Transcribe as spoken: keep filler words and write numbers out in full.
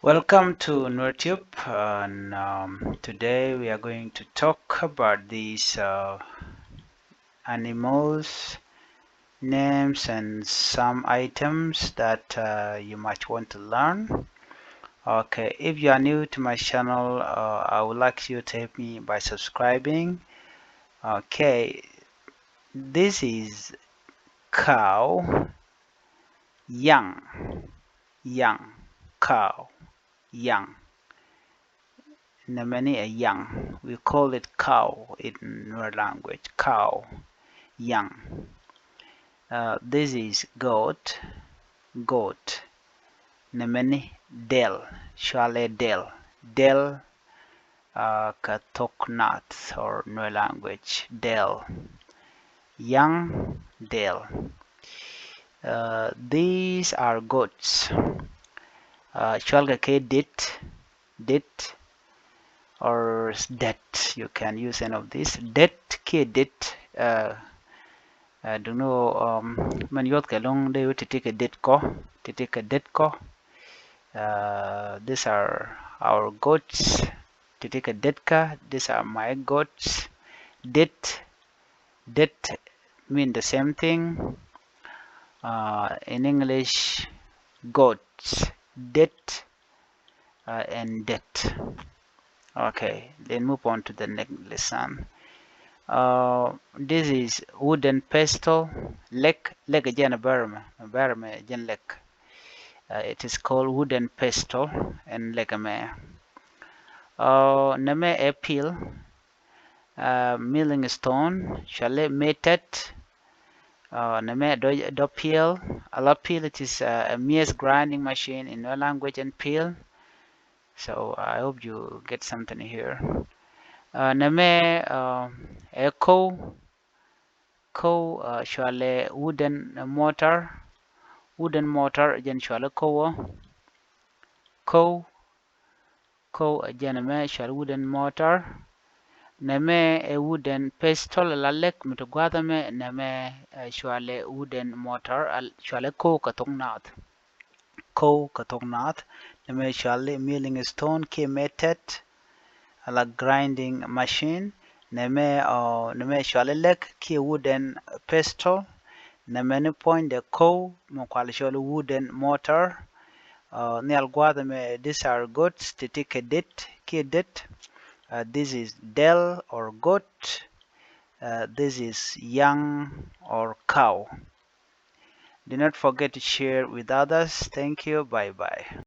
Welcome to NuerTube, and um, today we are going to talk about these uh, animals, names, and some items that uh, you might want to learn. Okay, if you are new to my channel, uh, I would like you to help me by subscribing. Okay, this is cow, yaŋ, yaŋ, cow, yaŋ. Nɛmɛni ɛ yaŋ. We call it cow in Nuer language. Cow, yaŋ. Uh, this is goat, goat. Nɛmɛni dɛl, cualɛ dɛl, dɛl. Uh, kɛ thok Naath or Nuer language, dɛl. Yaŋ, dɛl. Uh, these are goats. Uh, cual kɛ kɛ dit, dit or det. You can use any of these. Det kiɛ dit. Uh, uh, duŋni ɣöö um, mɛn yuɔth kɛ lo̱ŋ dee wä ti̱ti̱ kɛ dit kɔ, ti̱ti̱ kɛ dit kɔ. Uh, these are our goats. Ti̱ti̱ kɛ detka, these are my goats. Det, det mean the same thing. Uh, in English, goats, det, uh, and det. Okay, then move on to the next lesson. Uh, this is wooden pestle. Lek, lek jɛn bärmɛ, bärmɛ jɛn lek. Uh, it is called wooden pestle and lek mɛ. Uh, nɛmɛ ɛ pil, uh, milling stone, cualɛ metet. Uh, nɛmɛ dɔ, dɔ pil, a la pil, it is uh, a maize grinding machine in our language and pil. So I hope you get something here. Uh, nɛmɛ uh, ɛ kow, kow, uh, cualɛ wooden mortar, wooden mortar jɛn cualɛ kow, kow, kow ɛ jɛn mɛ cualɛ wooden mortar. Nɛmɛ ɛ wooden pestle, la lek mi ti gua̱a̱th ɛmɛ, nɛmɛ ɛ cualɛ wooden mortar, cualɛ kow kɛ thok Naath. Kow kɛ thok Naath. Nɛmɛ cualɛ milling stone kiɛ metet, a la grinding machine. Nɛmɛ ɔ, nɛmɛ cualɛ lek kiɛ wooden pestle. Nɛmɛ ni puɔ̱nydɛ kow mi kual cualɛ wooden mortar. Uh, nhial gua̱a̱th ɛmɛ, these are goats, ti̱ti̱ kɛ dit kiɛ dit. Uh, this is dɛl or goat. Uh, this is yaŋ or cow. Do not forget to share with others. Thank you. Bye bye.